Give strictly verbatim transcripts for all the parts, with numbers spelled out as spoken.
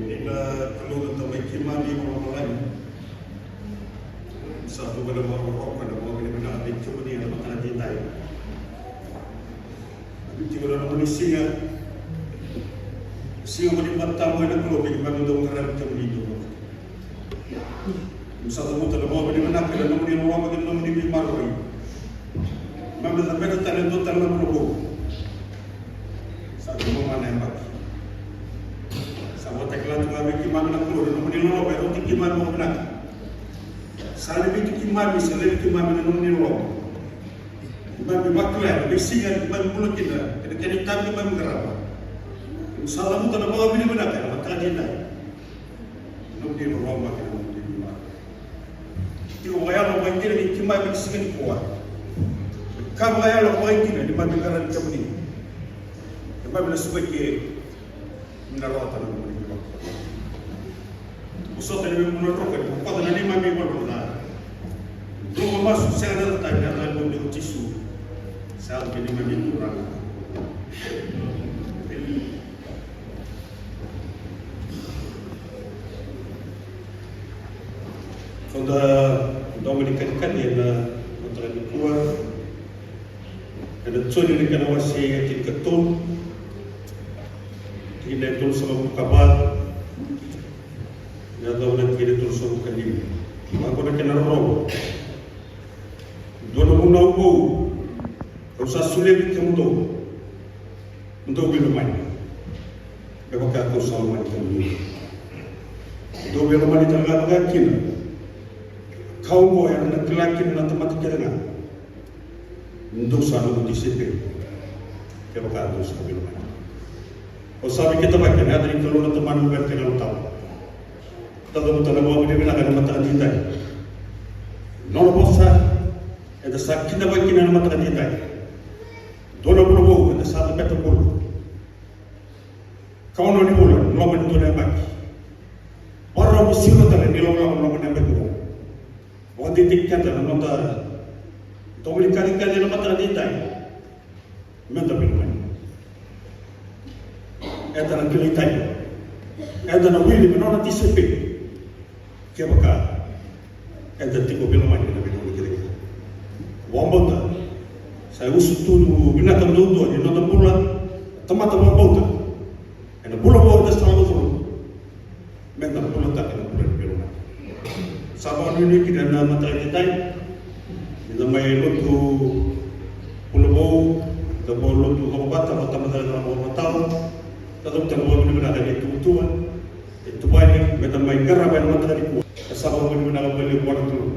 Ni na Kalou na Tamai keimami vakalomalagi, sa vuqa na vakarokoroko, na vakavinavinaka vei kemuni ena mataka edaidai. Ni tiko na nomuni siga, siga mo ni mataqu ena Kalou, me keimami dau qaravi kemuni. Keimami sa cavuta na vakavinavinaka ena nomuni loloma kei na nomuni veimaroroi. Keimami cabeta tale e dua tale na vula vou. Sa tu mai na yabaki. Sa vakatakila tu ga vei keimami na Kalou na nomuni loloma e rauti keimami vakavinaka. Sa levei tu keimami, sa levei keimami na nomuni loloma. Keimami vakila ena veisiga keimami bula kina, kei na kena itavi keimami qarava. Keimami sa cavuta na vakavinavinaka ena mataka edaidai. Nomuni loloma kei na nomuni veimaroroi. Tiko vakayalo vakaidina ni keimami ena siga nikua. Ka vakayalo vakaidina ni keimami qaravi kemuni. Keimami na suka eke, keimami na rawata na nomuni veimaroroi. Vosota na neimami bula, droko, ni vosota na neimami bula. Droko, masu, sega na yaca tani, na yaca ni Jisu. Sa yaco me neimami Turaga. Eda dau mani kanikani ena mataka nikua. Ena Joni na kena wase e tinikatolu, tikina e tolusagavulu ka va, me yacova na tikina e tolusagavulu ka lima. Vaqo na kena rorogo. Dua na vunau vou au sa solia vei kemudou. Mo dou veilomani me vaka kau sa lomani kemudou. Mo dou veilomani tale ga vaka kina. Ka oqo era na kila kina na tamata kece ga ni dou sa noqu tisaipeli, kevaka dou sa veilomani. Au sa veikidavaki ena yaca ni Kalou na Tamana, Luvena kei na Yalo Tabu. Eda cavuta na vakavinavinaka ena mataka edaidai. Nona vosa eda sa kidavaki kina ena mataka edaidai. Dua na vula vou eda sa cabeta bula. Kaono ni vula ena loma ni dua na yabaki. Vakarau siro tale ni lakolako ena loma ni yabaki vou. Vakadeitaki keda na noda domo ni kanikani ena mataka edaidai. Meda veilomani. Eda na kilai tani. Eda na wili me nona tisaipeli. Kevaka eda tiko veilomani ena veigauna kece ga. Vakabauta, sa iusutu vinaka duadua ni noda bula, tamata vakabauta. Ena bula vou eda sa lako curuma. Meda bulataka na bula ni veilomani. Sa vakanuinui kina na mataka edaidai. Ni da mai lotu bula vou, da mai lotu vakavata, vata mai na vakavatawa. Da cavuta na vakavinavinaka ni tuvatuva. E tuvani, meda mai qarava ena mataka nikua. E sa vakavinavinaka vakalevu vua na Turaga.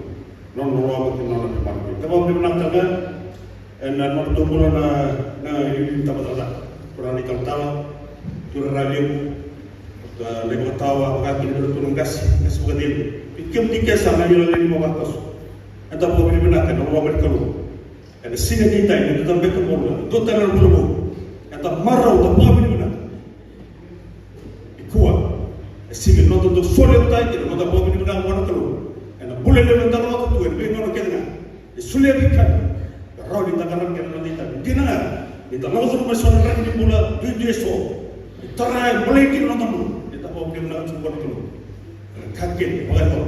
Nona loloma kei na nona veimaroroi. Da vakavinavinaka tale ga ena nodratou bula na, na iliuliu ni tabacakacaka. Turaga na italatala, turaga levu, na ivakatawa, vaka kina vei iratou na qase, qase vakacegu. Vei kemuni kece sa na lewe ni vavakoso. Eda vakavinavinaka ena loloma ni Kalou. Ena siga edaidai, ni da cabeta bula, dua tale na bula vou. Eda marau, da vakavinavinaka. Nikua, e sega ni noda dau soli au tale kina noda vakavinavinaka vua na Kalou ena bula levu eda lako tu ena veigauna kece ga. E solia vei keda na rawa ni da qarava kina na noda itavi. Dina ga ni da lako curuma eso na draki ni bula duidui eso, e tara, e bolei kina noda bula. Eda vakavinavinaka tiko vua na Kalou ena ka kece vakayacora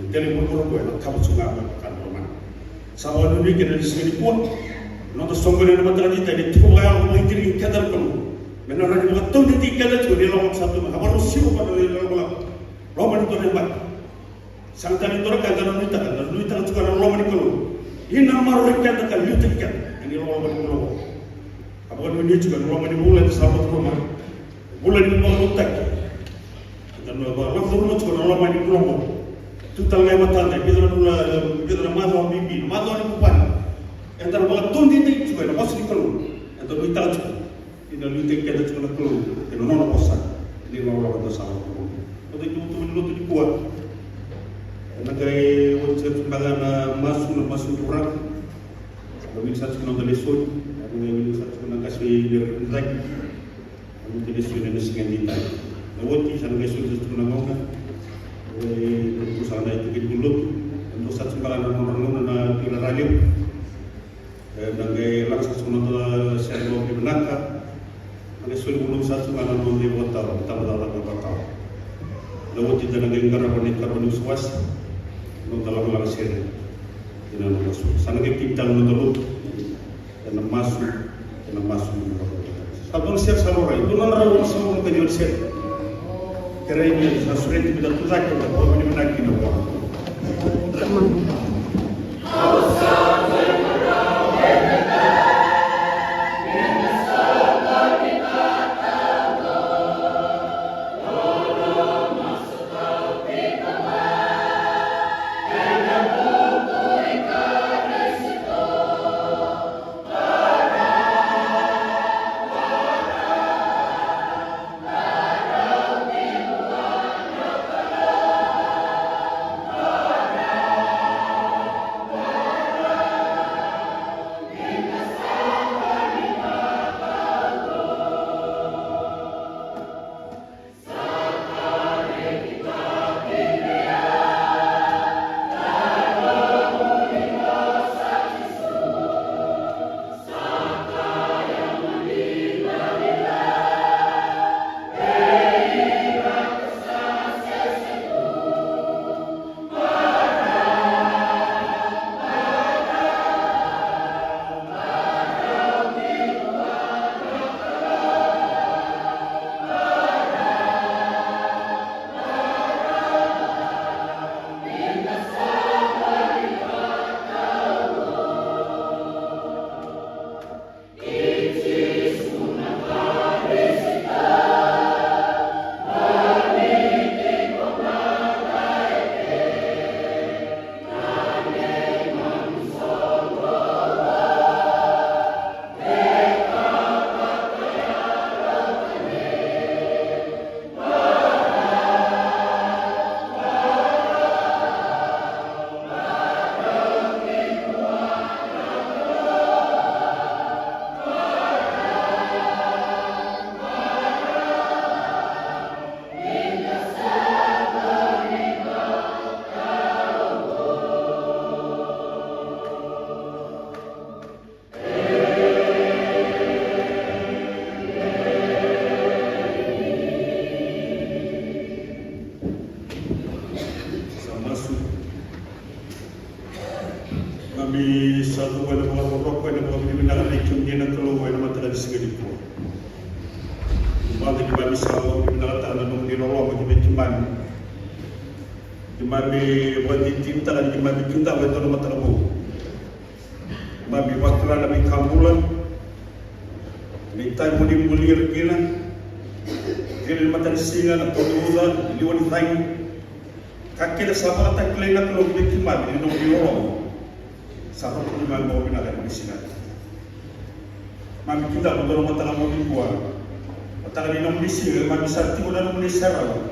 Kena ivuravura qo ena kava tiko ga mai vaka na lomana. Sa vakanuinui kina ena siga nikua. Noda soqoni ena mataka ni dai, ni tiko vakayalo mai dina kei keda na Kalou. Me na rawa ni vakataudeitaki keda tiko ni loma sa tu mai. A vakarau siro vata na ilakolako. Loma ni dua na yabaki. Sega tale ni dua na ka eda na nuitaka, eda na nuitaka tiko na loma ni Kalou. Ina maroroi keda ka liutaki keda ena ilakolako ni bula oqo. A vakanuinui tiko ena loma ni vula eda sa lako curuma. Vula ni vakarautaki. Eda na vakacuruma tiko na loma ni bula oqo. Tu tale ga e matada, e vica na vula, e vica na macawa bibi, na macawa ni vuvale. Eda na vakataudeitaki tiko ena vosa ni Kalou. Eda nuitaka tiko ni na liutaki keda tiko na Kalou ena nona vosa. Ena ilakolako eda sa lako curuma. Eda na itukutuku ni lotu nikua. Ena qai oti sara tiko beka na masu, na masu ni vuraqa. Sa na wili sara tiko na noda lesoni. Ena qai wili sara tiko na qase ni cagi. Na noda lesoni ena siga ni dai. Na oti sa na qai soli sara tiko na gauna. E, na itukutuku sa na itukutuku ni lotu. Ena dua sara tiko beka na nodra gauna na tui rara levu. E, na qai laga sara tiko na noda sere vakavinavinaka. Na qai soli vunau sara tiko ga na noda ivakatawa, tabacakacaka vakatawa. Na oti da na qai qarava na ikarua ni wasewase. Noda lagalaga sere. Ena noda soli. Sa na qai tini tale na noda lotu. Ena masu, ena masu ni vakavinavinaka. Sa dua na sere sa laurai, dua na drau na sa laurai ni sere. Kerei ni sa sureti me da tucake, da vakavinavinaka kina vua. Sa masu. Keimami sa cuva ena vakarokoroko, ena vakavinavinaka vei kemuni na Kalou ena mataka ni siga nikua. Keimami sa vakavinavinakataka na nomuni loloma ki vei keimami. Keimami vakadinadinataka ni keimami kidava e dua na mataka vou. Keimami vakila na veika bula, na itavi mo ni buli ira kina, vili ni matanisiga, na tautuza, na liwa ni cagi. Ka kece sa vakatakilai na Kalou vei keimami ni nomuni loloma. Sa vakatakilai keimami vakavinaka ena veisiga. Keimami kidava e dua na mataka vou nikua. Mataka ni nomuni siga, keimami sa tiko na nomuni serau.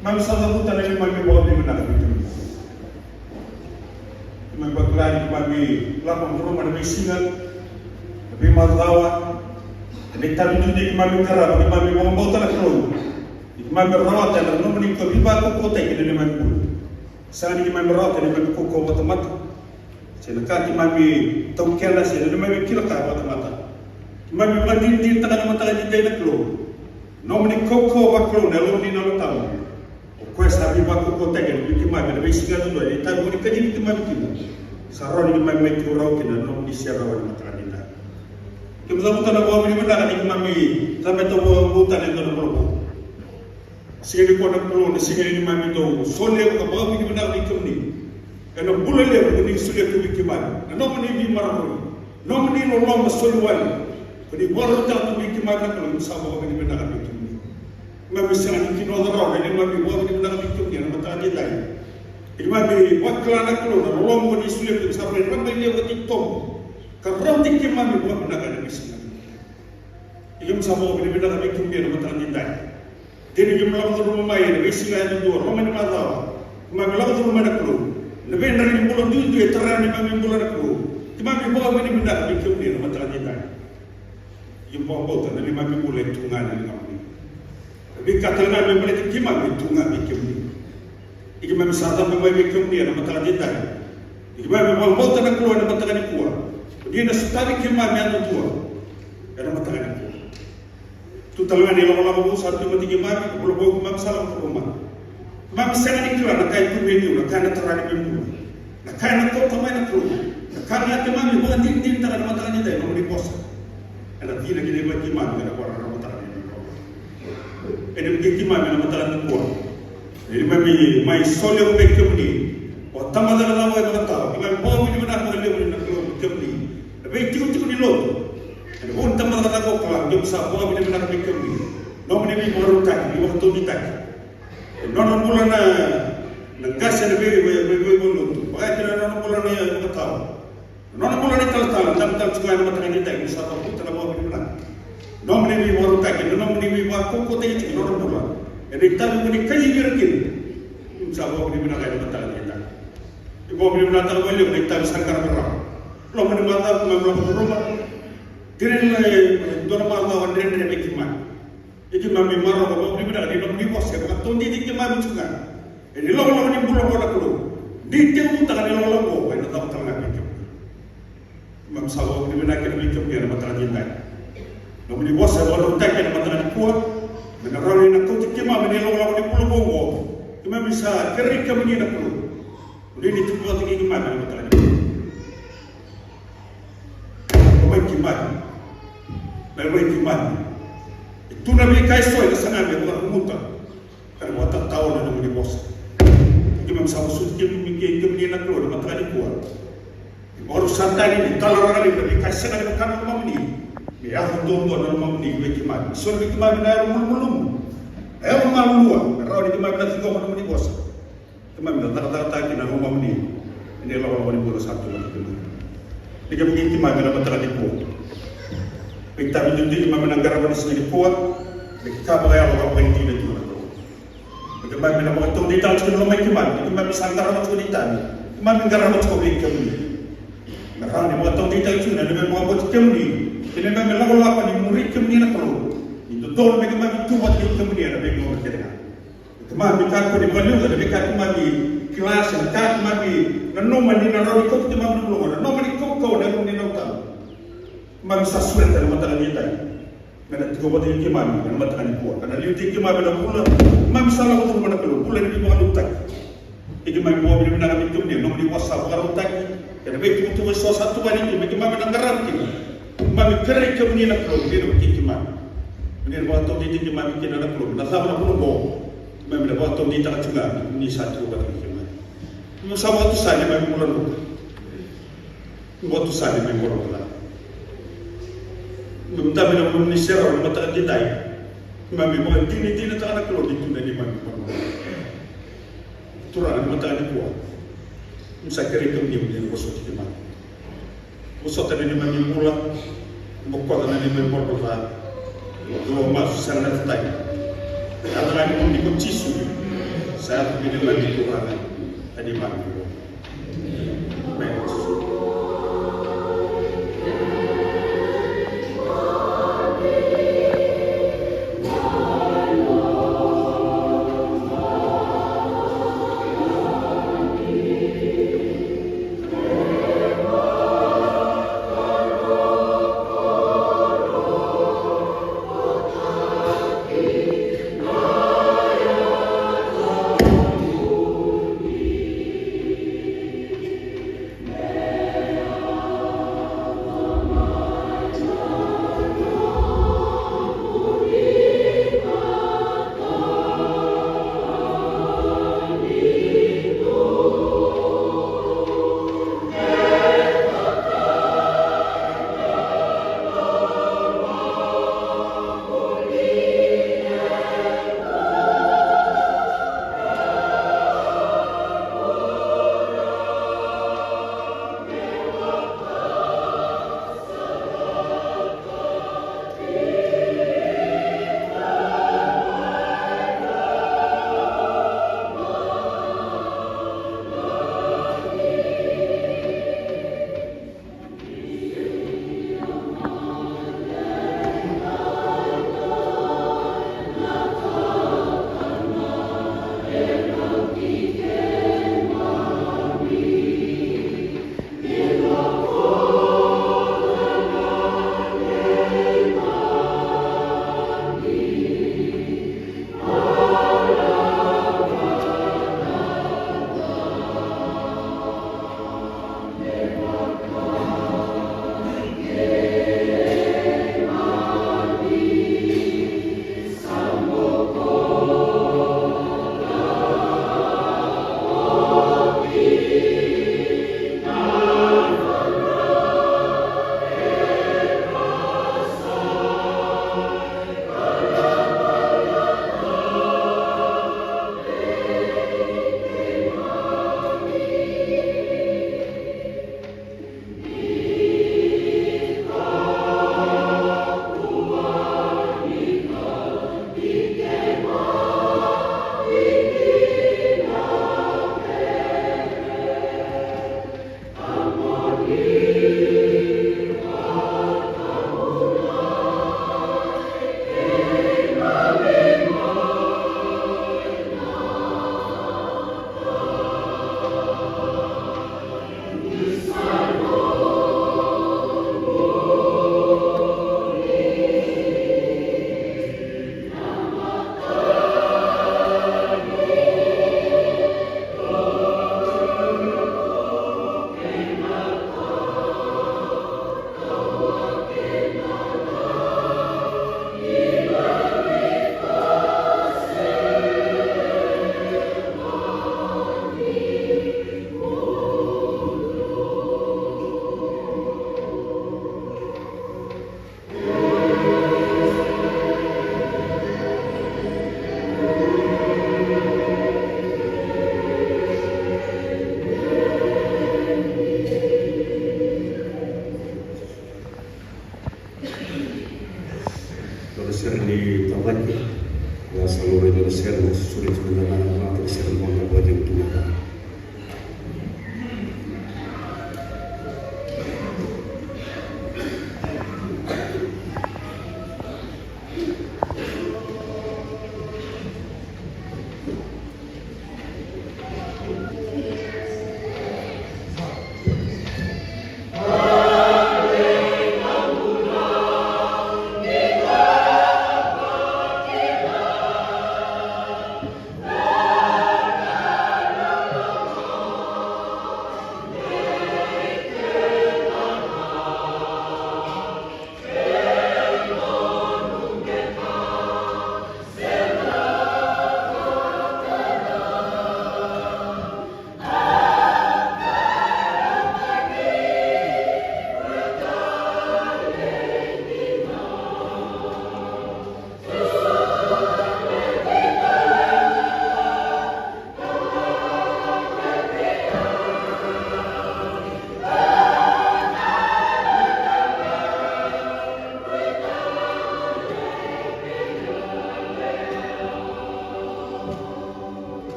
Keimami sa cavuta na neimami vakavinavinaka vei kemuni. Keimami vakila ni keimami lako curuma na veisiga, na veimacawa, na itavi duidui keimami qarava, keimami vakabauta na Kalou. Ni keimami rawata na nomuni iko veivakaukauwataki ena neimami bula. Sega ni keimami rawata na neimami kaukauwa vakatamata. Se na ka keimami taukena, se na neimami kila ka vakatamata. Keimami vakadinadinataka na mataka ni dai na Kalou. Nomuni kaukauwa vakalou na Yalomuni na Yalo Tabu. O koya sa veivakaukauwataki ena vei keimami ena veisiga yadua, ena itavi mo ni kacivi keimami kina. Sa rawa ni keimami mai tiko rawa kina ena nomuni serau ena mataka ni dai. Keimami cavuta na vakavinavinaka ni keimami cabeta vakavou tale e dua na bula vou. Siga nikua na Kalou, na siga ni neimami dau solia ka vakavinavinaka vei kemuni ena bula levu ko ni solia tu vei keimami, na nomuni veimaroroi, nomuni loloma soli wale ko ni vakarautaka tu vei keimami na Kalou. Keimami sa vakavinavinaka vei kemuni. Keimami sega ni kinoca rawa na neimami vakavinavinaka vei kemuni ena mataka ni dai. Keimami vakila na Kalou na loloma ko ni solia tu, sa rairai mai levu ka titobu ka rauti keimami vakavinaka ena veisiga. Ia keimami sa vakavinavinaka vei kemuni ena mataka ni dai. Dina keimami lako curuma mai ena veisiga yadua, loma ni macawa. Keimami lako curuma mai na Kalou, na veidraki ni bula duidui e tara na neimami bula na Kalou. Keimami vakavinavinaka vei kemuni ena mataka ni dai. Ia keimami vakabauta na neimami bula e tu ga ena ligamuni. Na veika tale ga me baleti keimami e tu ga vei kemuni. Ia keimami sa cabe mai vei kemuni ena mataka ni dai. Ia keimami vakabauta na Kalou ena mataka nikua, ni na sotavi keimami yadua ena mataka nikua. Tu tale ga na ilakolako vou sa tu vata kei keimami, na bula vou keimami sa lako curuma. Keimami sega ni kila na ka e tu vei liu, na ka ena tara na neimami bula, na ka ena kauta mai na Kalou. Na ka ga keimami vakadinadinataka ena mataka ni dai, nomuni vosa ena cina ki na yavai keimami ena vakararamataka na neimami bula. Ena vukei keimami ena mataka nikua. Neimami mai solia vei kemuni o tamata cakacaka vakatawa, keimami vakavinavinaka vakalevu na Kalou vei kemuni. Na veitikotiko ni lotu ena vou ni tamata cakacaka vakatawa, keimami sa vakavinavinaka vei kemuni. Nomuni veivakarautaki, veivakataudeitaki. E nona bula na, na qase ena vei, vei, vei, vei, vei lotu. Vaka kina nona bula na ivakatawa. Nona bula na italatala, na italatala tiko ena mataka ni dai, keimami sa cavuta na vakavinavinaka. Nomuni veivakarautaki, na nomuni veivakaukauwataki tiko nona bula ena itavi mo ni kacivi ira kina. Keimami sa vakavinavinaka ena mataka ni dai. Keimami vakavinavinakataka vakalevu na itavi sa qarava rawa. Loma ni macawa keimami lako curuma. Dina ni e dua na macawa dredre vei keimami. Ia keimami maroroya vakavinavinaka ni nomuni vosa e vakataudeitaki keimami tiko ga ena ilakolako ni bula oqo na Kalou. Ni tekivutaka na ilakolako oqo, ena cava tale ga vei kemuni. Keimami sa vakavinavinaka kina vei kemuni ena mataka ni dai. Nomuni vosa e vakarautaki ena mataka nikua me na rawa ni na kauti keimami ena ilakolako ni bula oqo. Keimami sa kerei kemuni na Kalou mo ni na tubu vata kei keimami ena mataka nikua. Lomai keimami. Lomai keimami. E tu na veika eso ena saga me vakarumuta ka na vakatatao na nomuni vosa. Keimami sa vosoti kemuni, kei kemuni na Kalou ena mataka nikua. Ni vakarusa tani, ni talaraka levu na veika e sega ni vaka na lomamuni. Me yaco duadua na lomamuni vei keimami. Soli vei keimami na yalo malumalumu, na yalo malua, me rawa ni keimami na ciqoma na nomuni vosa. Keimami na cakacakataka kina na lomamuni ena ilakolako ni bula sa tu vata kei keimami. Ni keimami, keimami na mataka nikua, veitavi duidui keimami na qarava ena siga nikua, me ka vakayalo ka vakaidina tiko na Kalou. Me keimami na vakataudeitaka tiko na lomai keimami, ni keimami sa qarava tiko na itavi, keimami qarava tiko vei kemuni. Me rawa ni vakataudeitaki tiko na neimami vakabauti kemuni, kei na neimami lakolako ni muri kemuni na Kalou. Ni dodonu me keimami tu vata kei kemuni ena veigauna kece ga. Keimami kakua ni vakaliuca na veika keimami kila se na ka keimami nanuma ni na rawa ni kauti keimami na bula oqo, na noma ni kaukauwa, na noma ni nau tau. Keimami sa sureta ena mataka ni dai me na tiko vata kei keimami ena mataka nikua, ka na liutaki keimami ena vula keimami sa lako curuma na Kalou, vula ni veivakalotutaki. Ia keimami vakavinavinaka vei kemuni ena nomuni vosa vakarautaki kei na veitukutuku eso sa tuvani tu me keimami na qarava kina. Keimami kerei kemuni na Kalou, ni na vukei keimami, ni na vakataudeitaki keimami kina na Kalou. Na cava na vuna oqo? Keimami na vakataudeitaka tiko ga ni sa tiko vata kei keimami. Keimami sa vakatusa neimami bula, keimami vakatusa neimami bula. Keimami dabe ena nomuni serau ena mataka ni dai. Keimami vakadinadinataka na Kalou ni tu na neimami bula. Turaga, ena mataka nikua keimami sa kerei kemuni mo ni na vosoti keimami. Vosota na neimami bula, bokoca na neimami bula. Dou masu, sega na tataki. Yaca ga ni ko Jisu sa yaco vei neimami Turaga, na neimami bula. Amen.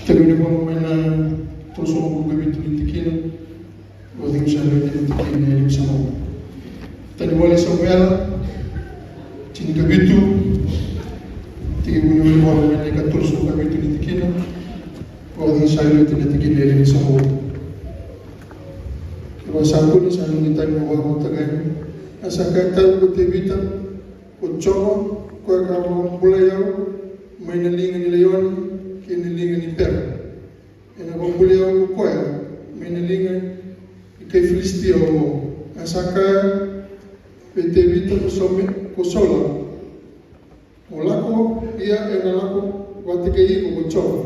Teveni vou mai na tolusagavulu ka vitu ni tikina, o ciwasagavulu ka vitu ni tikina e limasagavulu. Tani vale Samuela, tinikavitu, tiki vuni vale mai na ikatolusagavulu ka vitu ni tikina, o ciwasagavulu ka vitu ni tikina e limasagavulu. Kevaka sa kune sa nuni tani mo vakavotagani. A sa kaya tale ko Tevita, ko Jiova, ko koya ka vakabulai au mai na liga ni laioni kei na liga ni bera. Ena vakabulai au ko koya mai na liga ni kai Filisitia oqo. A sa kaya vei Tevita ko Saula, ko Saula, mo lako, ia ena lako vata kei iko ko Jiova.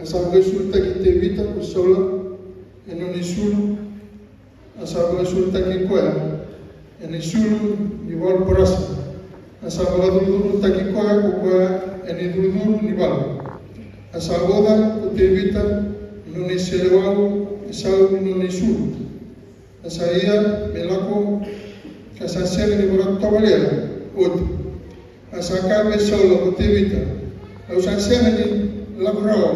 A sa vakaisulutaki Tevita ko Saula ena nona isulu, a sa vakaisulutaki koya ena isulu ni valu parasa. A sa vakacurucurutaki koya ko koya ena icurucuru ni valu. A sa oca ko Tevita na nona iseleiwau e sau ni nona isulu. A sa ia me lako, ka sa sega ni vakatovolea oti. A sa kaya vei Saula ko Tevita, au sa sega ni lako rawa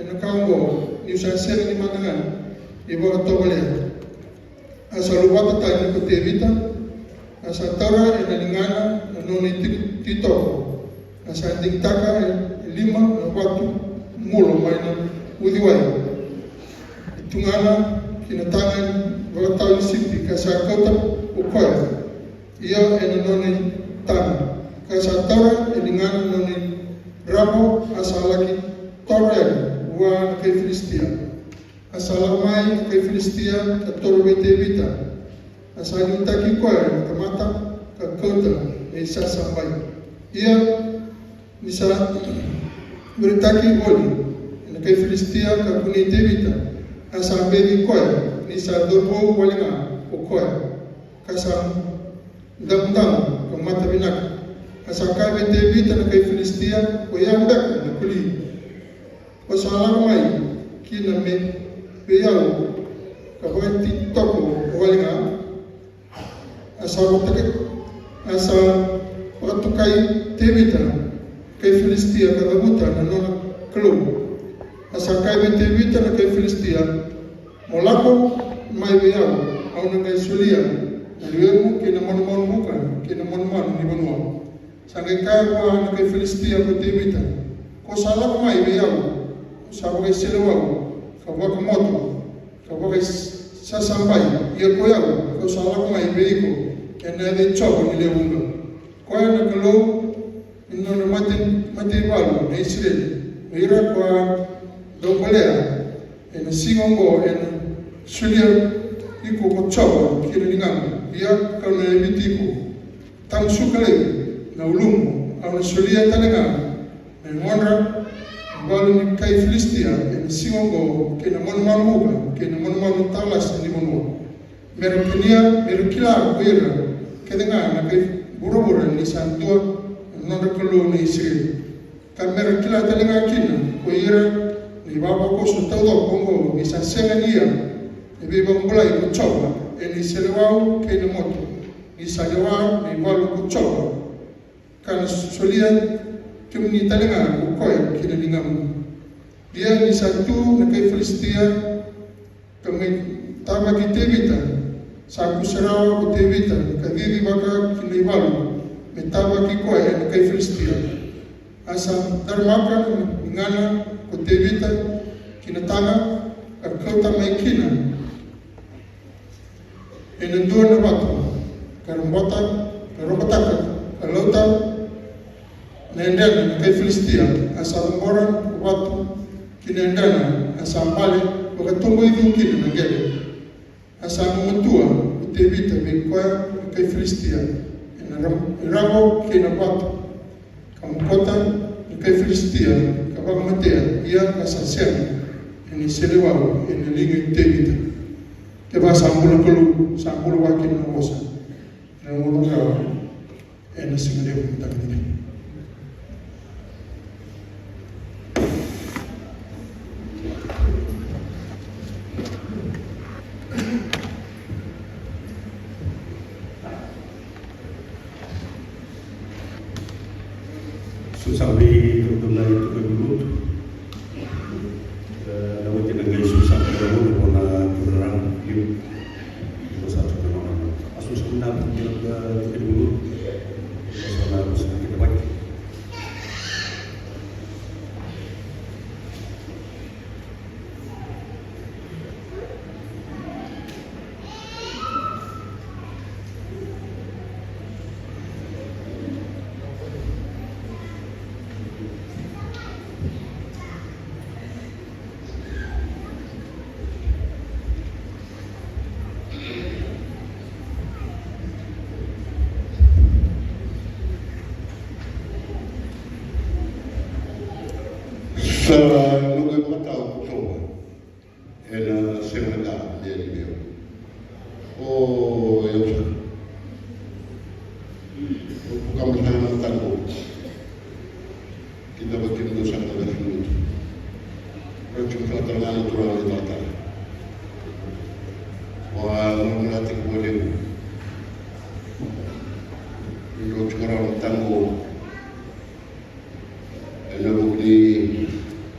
ena ka oqo, niu sa sega ni mada ga ni vakatovolea. A sa luvata tani ko Tevita, a sa taura ena ligana na nona ititoko, a sa digitaka e lima na vatu mulo mai na uciwai e tugana ki na taga ni vakatawa ni sipi, ka sa kauta ko koya, ia ena nona itaga, ka sa taura e ligana na nona irabo, a sa laki toro yani vua na kai Filisitia. A sa lako mai na kai Filisitia ka toro vei Tevita. A sa liutaki koya na tamata ka kauta me isasabai. Ia ni sa viritaki voli na kai Filisitia ka kunei Tevita, a sa beci koya ni sa cauravou wale ga ko koya, ka sa damudamu ka mata vinaka. A sa kaya vei Tevita na kai Filisitia, ko ya beka na koli ko sa lako mai kina me vei au ka vakatitoko wale ga? A sa vakatokai, a sa vakatokai Tevita na kai Filisitia ka cavuta na nona Kalou. A sa kaya vei Tevita na kai Filisitia, mo lako mai vei au, au na qai solia na lewevu kei na manumanu vuka kei na manumanu ni vanua. Sa qai kaya vua na kai Filisitia ko Tevita, ko sa lako mai vei au, ko sa vakaiseleiwau ka vakamoto ka vakaisasabai, ia ko yau, kau sa lako mai vei iko ena yaca i Jiova ni lewe vuqa, koya na Kalou ni nodra mate, mataivalu na Isireli, o ira ko a dau bolea ena siga oqo, ena solia iko ko Jiova ki na ligaqu, ia kau na yaviti iko. Tamusuka laivi na ulumu, au na solia tale ga na yagodra na valu ni kai Filisitia ena siga oqo, kei na manumanu vuka kei na manumanu talasi ni vanua. Me ra kania, me ra kila ko ira kece ga na kai vuravura ni sa dua na nodra Kalou na Isireli. Ka me ra kila tale ga kina ko ira na ivavakoso taucoko oqo ni sa sega ni ia na veivakabulai ko Jiova ena iseleiwau kei na moto, ni sa lewa na ivalu ko Jiova, ka na solia kemuni tale ga ko koya ki na ligamu. Ia ni sa tu na kai Filisitia ka mai tavaki Tevita, sa kusarawa ko Tevita ka cici vaka ki na ivalu me tavaki koya na kai Filisitia. A sa daramaka na ligana ko Tevita ki na taga ka kauta mai kina ena dua na vatu, ka robota, ka robotaka, ka lauta na yadrena na kai Filisitia. A sa cabora na vatu ki na yadrena, a sa bale vakatoboicu kina na qele. A sa gumatua ko Tevita vei koya na kai Filisitia ena ra-, rabo kei na vatu, ka mokota na kai Filisitia ka vakamatea, ia ka sa sega ena iseleiwau ena liga i Tevita. Kevaka sa bula na Kalou, sa bula vaka kina na vosa. Na gauna oqo ena siga levu ni takidini. So sa vei dodonu na itukutuku ni lotu. E, na wati na qai so sa vei dodonu na turaga liu. Ko sa turaga na a so sa na itukutuku ni lotu. Ko sa na ko sa na kita wati. Sa noqu ivakatawa ko Jiova ena sega ni ka me yali vei au. O yau saka, o tukama saka na mataqu. Kidavaki kemudou saka na qase ni lotu. Rau tiko saka tale ga na turaga ni talatala. Au a lomana tiko vakalevu. Ni rau tiko rawa na mataqu. Ena vuku ni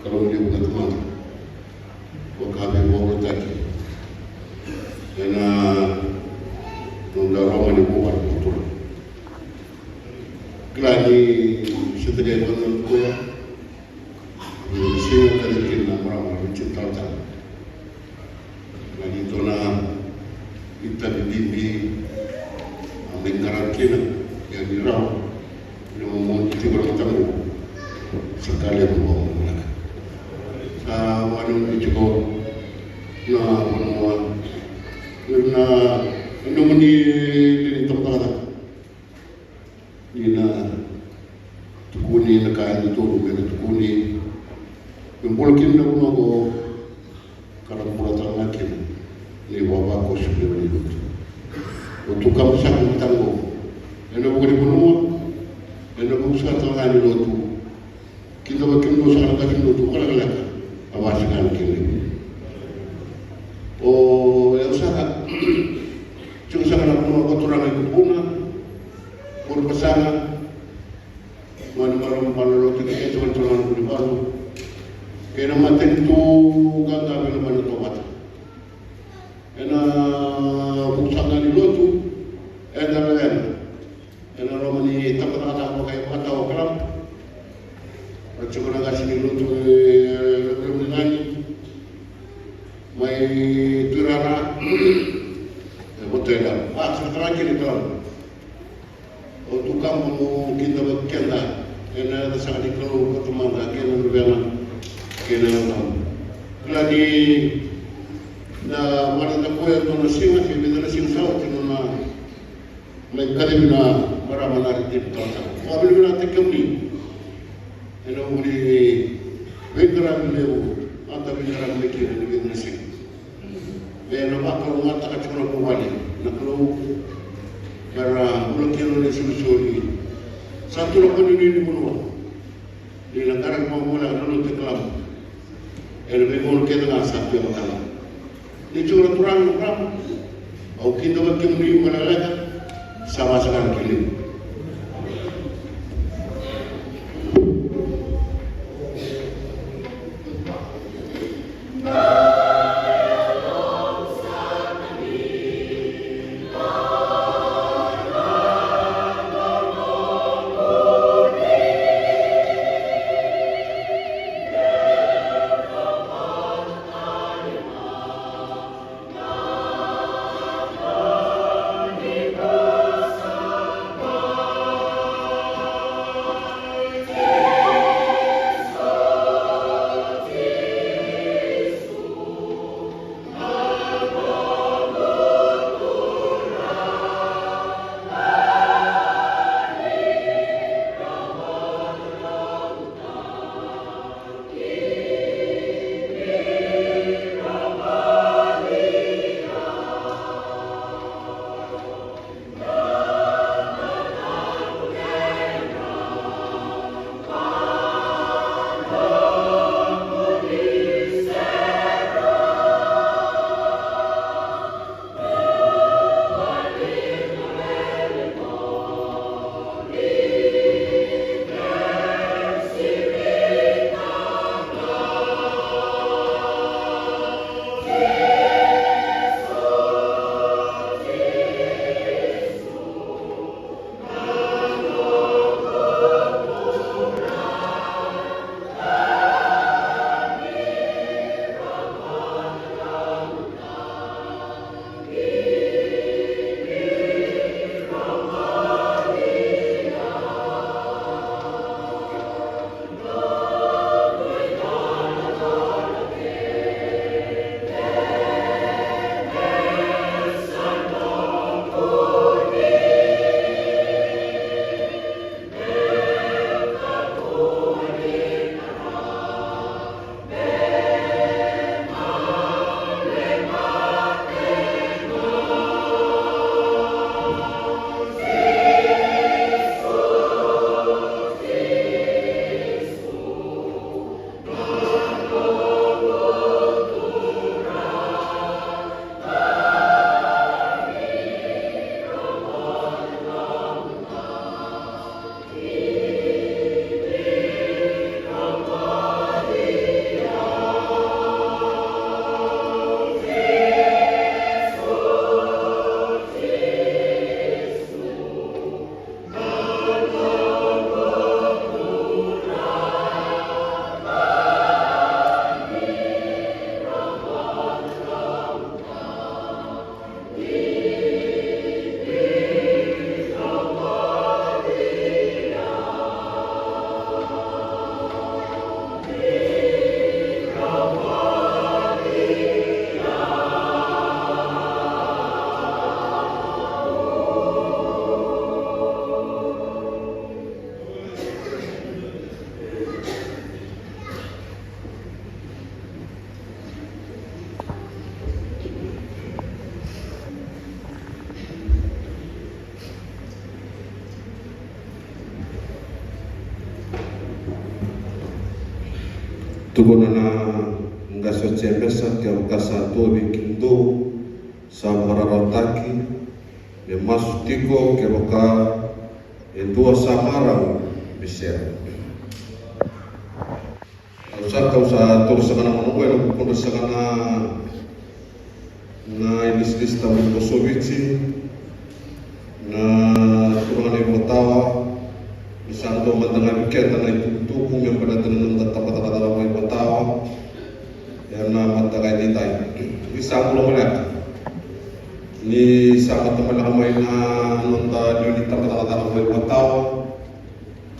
Kalou levu na Tamada, vakaveivakarotaki ena noda loma ni vuvale ko Turaga. Kila ni se tale e vaka na koya, ni sega tale kina na marama ni talatala. Na neitou na itavi bibi a mai qaravi kina, ia ni rawa ni momoni tiko na mataqu. Sa ka levu mo vinaka. Sa vanua ni tiko na vanua na nomuni ni tamata. Ni na tukuni na ka e dodonu me na tukuni me bula kina na vanua oqo, ka na bula tale ga kina na ivavakoso ni lotu. Au tukama saka na mataqu ena vuku ni vanua, ena vuku saka tale ga ni lotu. Kidavaki kemudou saka na qase ni lotu vakalekaleka, a vakasakali kina. O yau saka, tiko saka na vanua vakaturaga i Kubuna, Burebasaga, Manumanu, Manulautu, kei Tavani, Tavani, Vunivalu, kei na matanitu qaqa vei na Vanitovata. Ena vuku saka ni lotu eda lewena ena loma ni tabacakacaka vakaivakatawa o Kalapu. Ra tiko na qase ni lotu e levulevu ni gani mai Tuirara. E voto eda vakasakataka kina i Kalapu. Au tukaba mo kidavaki keda ena yaca saka ni Kalou ko Tamada kei na Luvena kei na Yalo Tabu. Kila ni na vana da koya dua na siga se vica na siga sa oti nona mai kacivi na marama na Redeemed talatala. Vakavinavinakataki kemuni ena vuku ni veiqaravi levu a da veiqaravi mai kina ena vica na siga. Me na vakalougatataka tiko na vuvale na Kalou. Me ra bula kina na isolisoli. Sa tu na koniuni ni vanua. Ni na qaravi vakavoleka na lotu e Kalapu ena veigauna kece ga sa tu e matana. Ni tiko na turaga na marama. Au kidavaki kemuni vakalekaleka. Sa vakasakali ki liu. Tukuna na qase o Jemesa, kevaka sa tu vei kemudou sa vakararawataki, me masu tiko, kevaka e dua sa marau, me sere. Au sa kau sa toro saka na gauna oqo ena vukudra saka na na ilesilesi tabu ni Vosoviti, na turaga na ivakatawa, ni sa dua mada ga vei keda na itukutuku me baleta na noda tabacakacaka vakaivakatawa ena mataka edaidai. Ni sa bula maleka, ni sa matamaleka mai na noda lewe ni tabacakacaka vakaivakatawa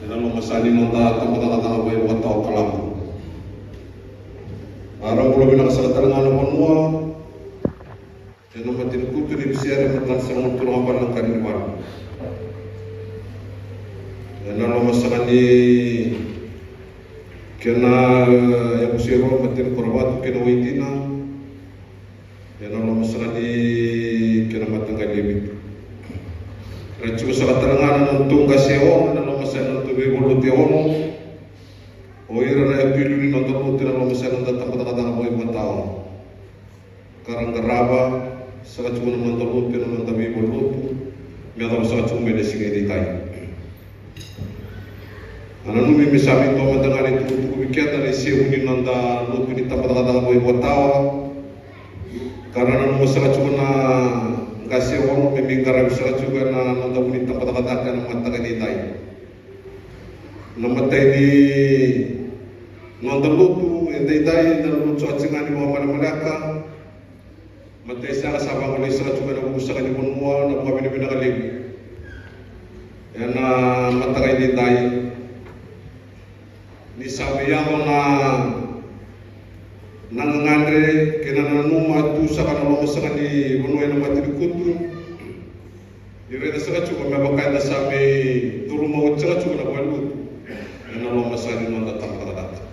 ena loma saka ni noda tabacakacaka vakaivakatawa Kalabu. A ra bula vinaka saka tale ga na vanua. Ena matanikutu ni Visere, matana saka na turaga bale na Karinivalu. Ena loma saka ni kena yavusa e rua, matanikorova tu kei na waidina. Ena loma saka ni kena mataqali e vitu. Ra tiko saka tale ga na nodatou qase e ono, ena loma saka na nodatou veivaluti e ono. O ira na yatu i liu ni noda lotu ena loma saka na noda tabacakacaka vakaivakatawa. Ka ra qarava saka tiko na noda lotu ena noda veivalutu me yacova saka tiko mai na siga edaidai. A nanumi me sa mai dua mada ga na itukutuku vei keda na isevu ni noda lotu ni tabacakacaka vakaivakatawa. Ka ra nanuma saka tiko na qase e ono me mai qaravi saka tiko ena noda vu ni tabacakacaka ena mataka edaidai. Na matai ni noda lotu edaidai, eda na lotu saka tiko ga ni vakamalamaleka. Matai saka sa vagolei saka tiko ena vuku saka ni vanua na vakavinavinaka levu ena mataka edaidai. Ni sa mai yaco na na gagadre kei na nanuma tu saka na loma saka ni vanua ena matanikutu. Ni raica saka tiko me vaka eda sa mai curuma oti saka tiko na valelotu ena loma saka ni noda tabacakacaka.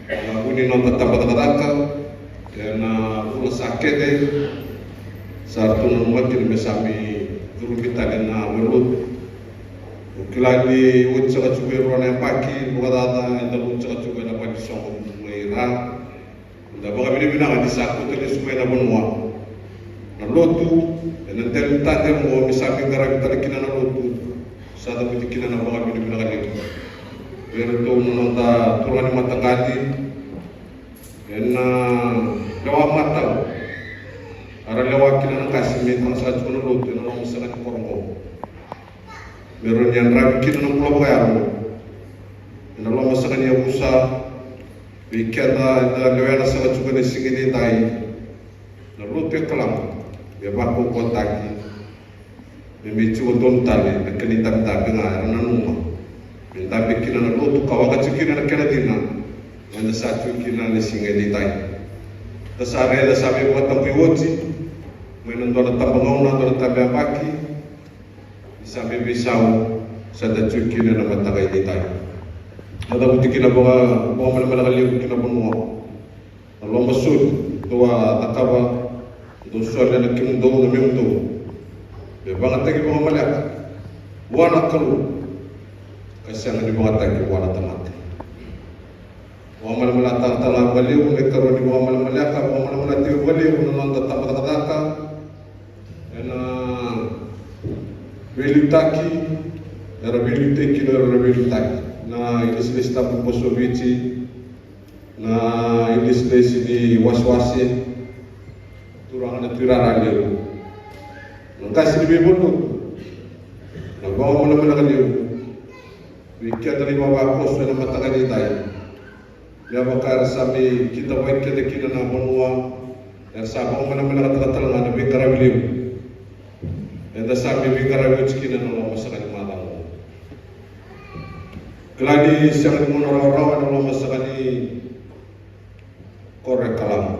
Na vu ni noda tabacakacaka ena vula sa kece sa ratou nanuma kina me sa mai curumi tale na valelotu. O kila ni oti saka tiko e rua na yabaki vakacaca eda oti saka tiko ena vale ni soqo mai Ra. Da vakavinavinaka ni sa kauta lesu mai na vanua na lotu ena dela ni tade oqo me sa mai qaravi tale kina na lotu. Sa cavuti kina na vakavinavinaka levu vei iratou na noda turaga ni mataqali ena lewa matau a ra lewa kina na qase me tara saka tiko na lotu ena loma saka ni koro oqo. Me rawa ni yadravi kina na bula vakayalo ena loma saka ni yavusa. Vei keda eda lewena saka tiko ena siga edaidai na lotu e Kalabu me vakaukauataki me mai tiko donu tale na kena idabedabe ga era nanuma me dabe kina na lotu ka waqa tiko kina na kena cina. Eda sa tiko kina na siga edaidai da sa raica sa mai vakatabui oti mai na dua na tabagauna, dua na tabeyabaki. Ni sa mai veisau sa da tiko kina ena mataka edaidai. Na cavuti kina vaka vakamalamalaka levu kina vanua. Na loma soli dou a cakava, dou solia na kemudou na memudou me vagataki vakamaleka vua na Kalou ka sega ni vagataki vua na tamata. Vakamalamalaka tale ga vakalevu na ikarua ni vakamalamalaka, vakamalamalaka tiko vakalevu na noda tabacakacaka ena veiliutaki era veiliutaki kina, era veiliutaki na ilesilesi tabu Vosoviti, na ilesilesi ni wasewase, turaga na tuirara levu, na qase ni veivalutu, na vakamalamalaka levu vei keda na ivavakoso ena mataka edaidai. Me vaka era sa mai kidavaki keda kina na vanua era sa vakamalamalakataka tale ga na veiqaravi levu eda sa mai veiqaravi oti kina ena loma saka ni macawa. Kila ni sega ni gauna rawarawa ena loma saka ni koro e Kalabu.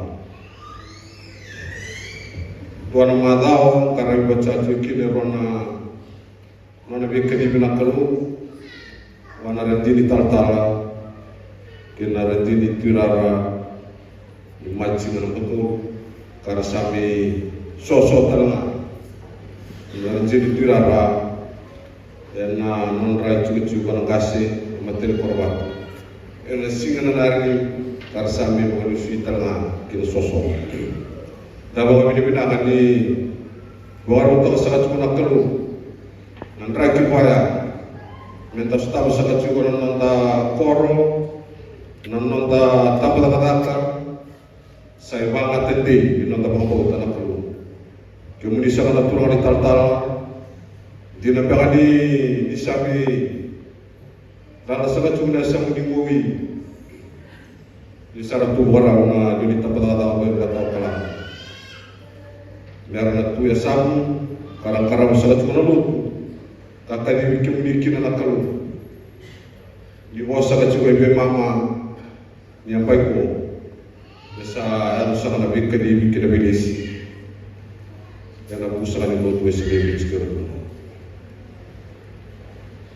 Dua na macawa qaravi vata tiko kina e rua na nona veikacivi na Kalou vua na radini talatala kei na radini tuirara ni Matina na Botoro, ka ra sa mai soso tale ga na radini tuirara ena nodra itikotiko na qase e Matanikorova. Ena siga na Narini, ka ra sa mai vakalesui tale ga ki na soso. Da vakavinavinaka ni vakarautaka saka tiko na Kalou na draki vaya me da sotava saka tiko na noda koro, na noda tabacakacaka, sa ivakataki ni noda vakabauta na Kalou. Kemuni saka na turaga ni talatala, dina beka ni, ni sa vei Dala saka tiko na yasamu ni Maui. Ni sa ra tu vakarau na lewe ni tabacakacaka vakaivakatawa ka lako. Me ra na tu yasamu ka ra qarava saka tiko na lotu. Ka kacivi kemuni kina na Kalou. Ni vo saka tiko e veimama ni a baiko. Me sa yaco saka na veikacivi kei na veilesi ena vuku saka ni lotu e Sega ni Viti kei Rotuma.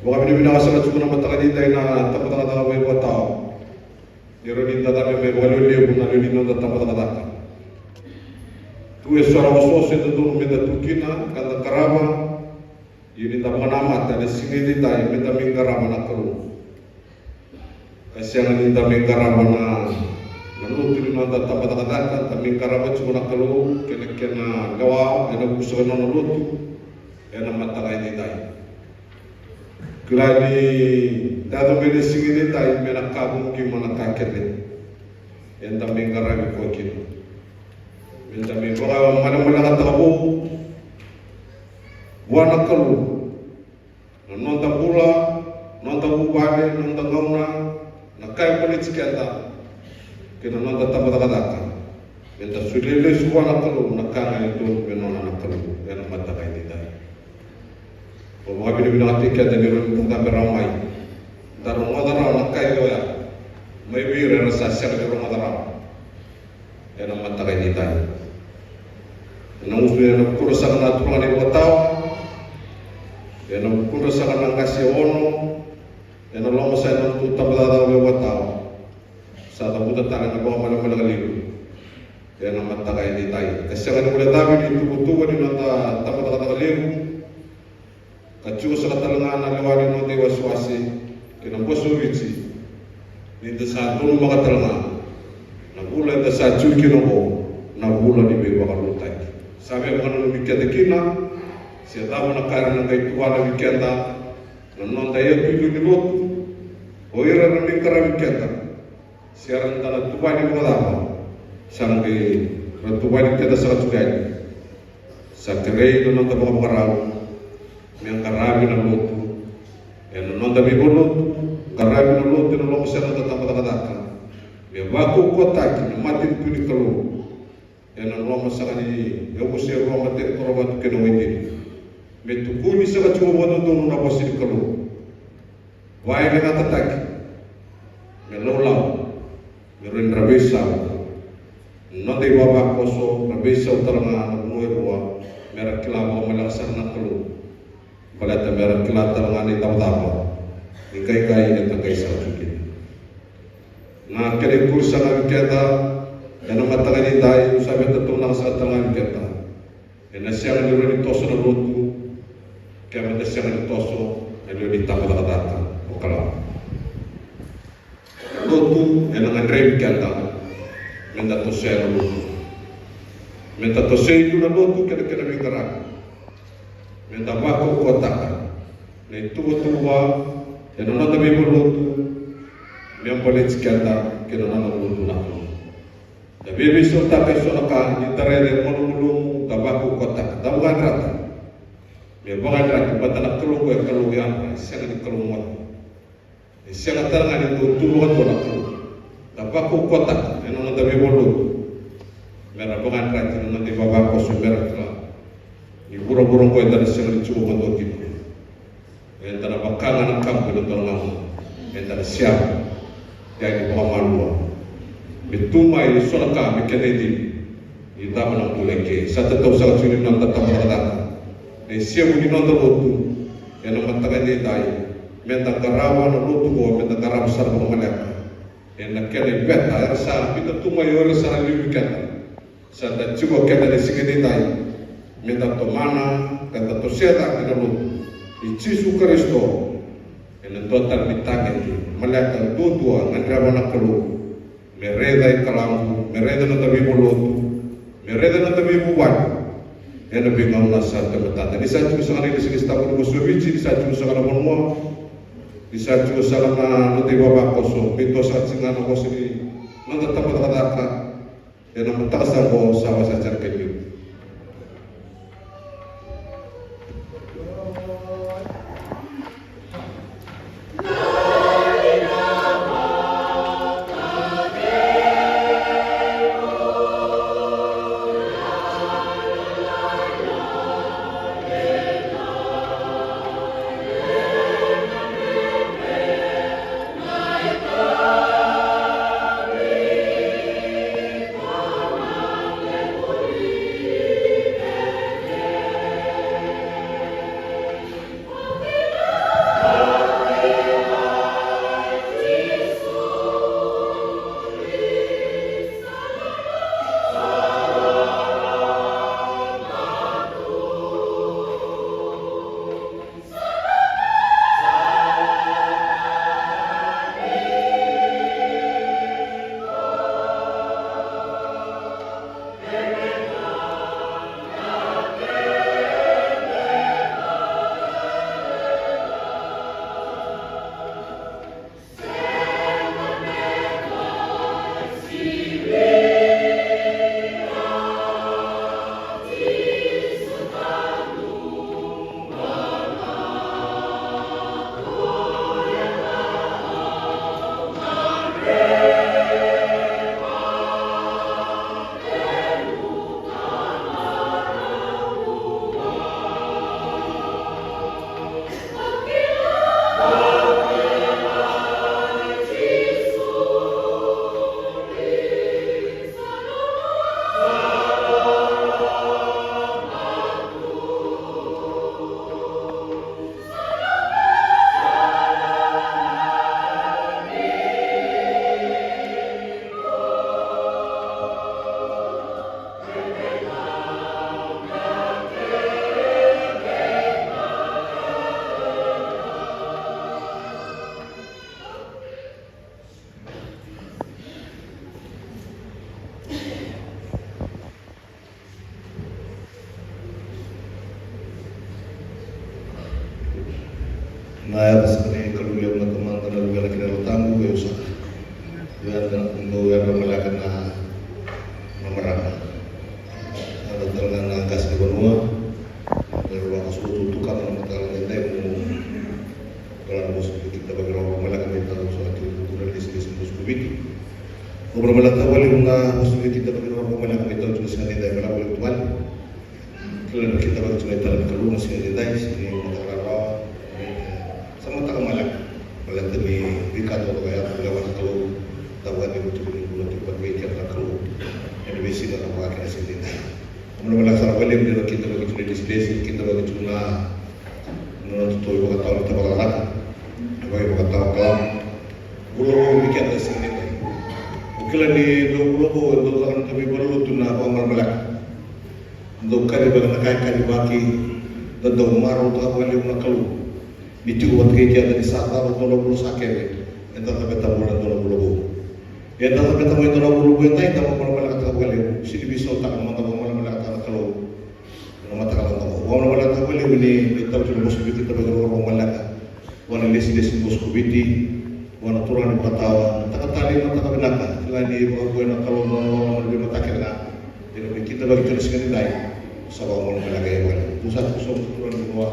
Vakavinavinaka saka tiko na mataka ni dai na tabacakacaka vakaivakatawa. Ni rawa ni da cabe me vakalewelevu na lewe ni noda tabacakacaka. Tu e so na osooso e dodonu me da tu kina ka da qarava. Ia ni da vakanamata ena siga edaidai me da mai qarava na Kalou. Ka sega ni da mai qarava na, na lotu ni noda tabacakacaka, da mai qarava tiko na Kalou kei na kena lewa ena vuku saka ni nona lotu ena mataka edaidai. Kila ni da yaco mai ena siga edaidai me na ka vukima na ka kece eda mai qaravi koya kina. Me da mai vakamalemalekataka vou vua na Kalou na noda bula, noda vuvale, noda gauna, na ka e baleti keda kei na noda tabacakacaka. Me da solia lesu vua na Kalou na ka ga e dodonu me nona na Kalou ena mataka edaidai. Au vakavinavinakataki keda ni rawa ni da cabe rawa mai, da rogoca rawa na ka e oya mai vei ira era sa sega ni rogoca rawa ena mataka edaidai. Ena gusu ena vukudra saka na turaga na ivakatawa, ena vukudra saka na qase e ono, ena loma saka na nodatou tabacakacaka vakaivakatawa. Sa cavuta tale na vakamalemaleka levu ena mataka edaidai. Ka sega ni guilecavi na ituvatuva ni noda tabacakacaka levu. Ka tiko saka tale ga na lewa ni noda iwasewase kei na Bose o Viti. Ni da sa donumaka tale ga na vula eda sa tiko kina oqo, na vula ni veivakalotutaki. Sa veivakananumi keda kina se cava na ka era na qai tuvana vei keda na noda iyatutu ni lotu, o ira era mai qaravi keda. Se ra na tuvani vakacava, sa na qai ra tuvani keda saka tiko yani. Sa kerei na noda vakavakarau me qaravi na lotu ena noda veivalotu, qaravi na lotu ena loma saka na noda tabacakacaka, me vakaukauwataki na matanitu ni Kalou. Ena loma saka ni yavusa e rua, Matai, Koronivatu kei na Waitiri. Me tukuni saka tiko vakadodonu na vosa ni Kalou. Vakayagataki me laulau, me rawa ni ra veisau. Noda ivavakoso, ra veisau tale ga na vanua e rua, me ra kila vakamaleka sara na Kalou. Baleta me ra kila tale ga na icavacava ni qaiqai eda qai sara tu kina. Na kena ikuri saka vei keda ena mataka ni dai, au sa via tautaunaka saka tale ga vei keda. Ena sega ni rawa ni toso na lotu ke meda sega ni toso na lewe ni tabacakacaka vakalawa. Na lotu ena gadrevi keda meda tosea na lotu. Meda tosei tu na lotu kei na kena veiqaravi. Meda vakaukauwataka na ituvatuva ena noda veivalotu me baleti keda kei na nona lotu na Kalou. Da veiveisautaka e so na ka ni da raica e malumalumu, da vakaukauwataka, da vakayadrata. Me vakayadrati baleta na Kalou qo e Kalou yadra, e sega ni Kalou moce. E sega tale ga ni dau tu vakadua na Kalou. Da vakaukauwataka ena noda veivalotu me ra vakayadrati na noda ivavakoso me ra kila ni vuravura oqo eda na sega ni tiko vakadua kina. Eda na vaka ga na kabu ena dua na gauna. Eda na siava yani vakamalua. Me tu mai e so na ka me kena icili. Ni cava na bula eke. Sa tatau saka tiko ni noda tabacakacaka. Na isevu ni noda lotu ena mataka edaidai. Meda qarava na lotu qo, meda qarava sara vakamaleka. Ena kena iveta era sa biuta tu mai o ira sara e liu vei keda. Sa da tiko keda ena siga edaidai. Meda tomana ka da tosea cake na lotu i Jisu Karisito. E Na dua tale ni tagede, maleka duadua, gadreva na Kalou me raica e kalaqu, me raica na noda veivolotu, me raica na noda veivuvale. Ena veigauna sa tu e matada, ni sa tiko saka na ilesilesi tabu ni vosa Viti, ni sa tiko saka na vanua, ni sa tiko saka na noda ivavakoso, me dua saka tiko ga na vosa ni noda tabacakacaka. Ena mataka sa qo sa vakasaqa na kai liu. Na yaca saka ni Kalou levu na Tamada, na Luvena kei na Yalo Tabu, e au saka. Au yadra, au yadra maleka na, na marama. Yadra tale ga na qase ni vanua. Yadra vakasotu tukana na mataka edaidai mo kila na vosa ni kidavaki, au maleka me tau sa tiko na ilesilesi ni vosa ko Viti. Au maleka vakalevu na vosa ni kidavaki, au maleka me tau tiko na siga edaidai, maleka vakalevu tu vale. Kila ni kidavaki tiko na italanoa ni Kalou na siga edaidai, siga ni mataka rarawa. Sa mataka maleka. Baleta ni veika taucoko e yaco, lewa na Kalou. Taucoko ni vutugu ni bula tiko vata kei keda na Kalou. Ena veisiga na vaka kei na siga edaidai. Au maleka sara vakalevu ni ra kidavaki tiko na ilesilesi, kidavaki tiko na, na noda itovo ivakatawa ni tabacakacaka. Na vakaivakatawa kalamu. Vula vou vei keda na siga edaidai. Au kila ni dau vula vou, e dau caka na noda veivalenilotu na vakamalamaleka. Dau kacivaki na ka e kacivaki, da dau marautaka vakalevu na Kalou. Ni tiko vata kei keda ni sa cava dua na vula sa kece, eda cabeta mai na dua na vula vou. Eda cabeta mai na dua na vula vou, eda, eda vakamalamalekataka vakalevu, sega ni veisautaka na noda vakamalamalekataka na Kalou. Na mataka lala oqo, vakamalamalekataka vakalevu ni, ni tau tiko na vosa ni kidavaki, vakamalamaleka. Vua na ilesilesi ni vosa ko Viti, vua na turaga ni vakatawa, na taka talei, na taka vinaka, kila ni vakavouya na Kalou na loloma ni veimataka kece ga. Ena veikidavaki tiko na siga edaidai, sa vakamalamaleka vakalevu. Dou sa tiko sobu na turaga ni vanua.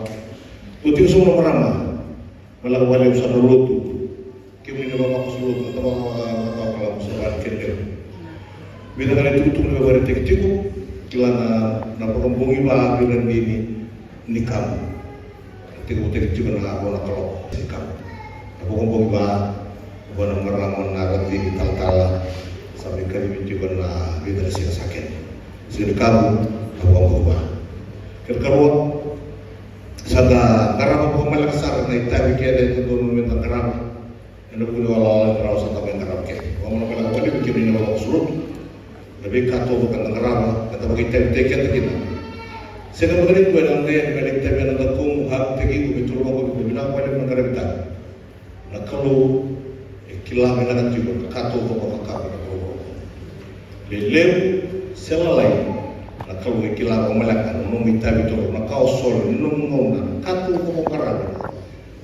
Dou tiko sobu na marama. Maleka vakalevu sara na lotu. Kemuni na vavakoso lotu, na tabana vakatawa kalamu, sa vakayagataki keda. Vica ga na itukutuku na veivakaraitaki tiko, kila na, na vakabogi va vei ira ni, ni kamu. Tekivutaki tiko na rua na kaloko, ni kamu. Na vakabogi va, vua na marama na Rati ni talatala, sa mai kacivi tiko na vica na siga sa kena. Siga ni kamu, na vakabogi va. Kena karua, sa da qarava vakamaleka sara na itavi kece e dodonu me da qarava. Ena vuku ni walawala ni rarawa sa da mai qarava kece. Vakamalamaleka vakalevu kemuni na vavakoso lotu. Na veika taucoko eda qarava, eda vakaitavitaki keda kina. Sega vakadua ena dua na ka eda itavi ena dakumu, hug-taki iko, me toro vakavinaka, vinaka vakalevu na qaravi tale. Na Kalou e kila vinaka tiko na ka taucoko e cakava na vuravura. Lelevu se lalai, na Kalou e kila vakamaleka na nomu itavi toro, na ka o soli, na nomu gauna, na ka taucoko o qarava.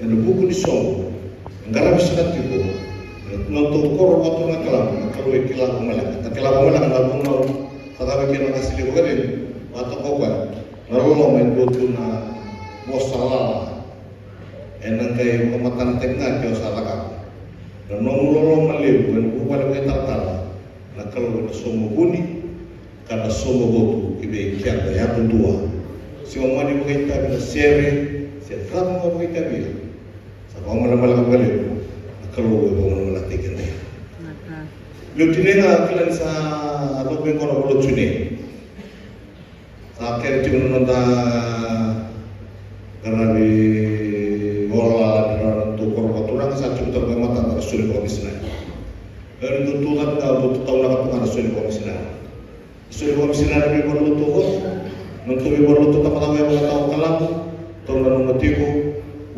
Ena vuku ni soqo e qaravi saka tiko ena nodatou koro vakaturaga e Kalabu, na Kalou e kila vakamaleka. Na kila vakamaleka na vunau, cakava kina na qase levu vakacegu, vakatoka o koya. Na loloma e dua tu na vosa lala ena qai vakamatanataki ga ke o sa cakava. Na nomu loloma levu ena vuvale vakaitalatala, na Kalou ena sauma vuni ka na sauma votu ki vei keda yadudua. Se o mani vakaitavi na sere se cava ga o vakaitavia, sa vakamalamalaka vakalevu na Kalou e vakamalamalakataki keda. Meu tinia ga, kila ni sa cau mai qo na vula o June. Sa kere tiko na noda qaravi ola ni rawa na nodatou koro vakaturaga, sa tiko tale mai matada na soli vakamisinari. Ena dua tu ga na dua tu taunaka tu ga na soli vakamisinari. Soli vakamisinari veivakarau taucoko, na nodatou veivakarau tabacakacaka vakatawa Kalabu, tou nanuma tiko,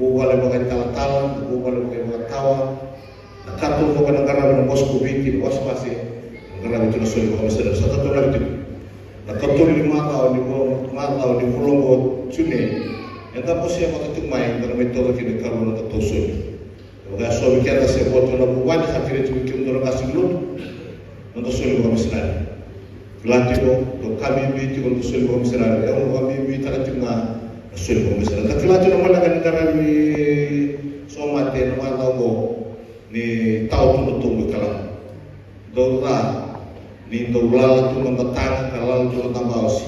vuvale vakaitalatala, vuvale vakaivakatawa, na ka taucoko ena qaravi na Bose ko Viti, na wasewase, na qaravi tu na soli vakamisinari, sa tautaunaki tiko. Na katolu ni macawa ni vula, macawa ni vula oqo June, eda bosea vata tiko mai, eda na mai tauca kina e karua na nodatou soli. Vakayasovi keda se vo tu na vuvale, sa kerei tiko kemudou na qase ni lotu na noda soli vakamisinari. Kila tiko, dou ka bibi tiko na noda soli vakamisinari. E au vakabibitaka tiko ga na soli vakamisinari. Da kila tiko na maleka ni qaravi somate na macawa oqo ni tawa tu na tobu e Kalabu. Dou ca ni dou lala tu na noda taga ka lala tu na noda tabaosi.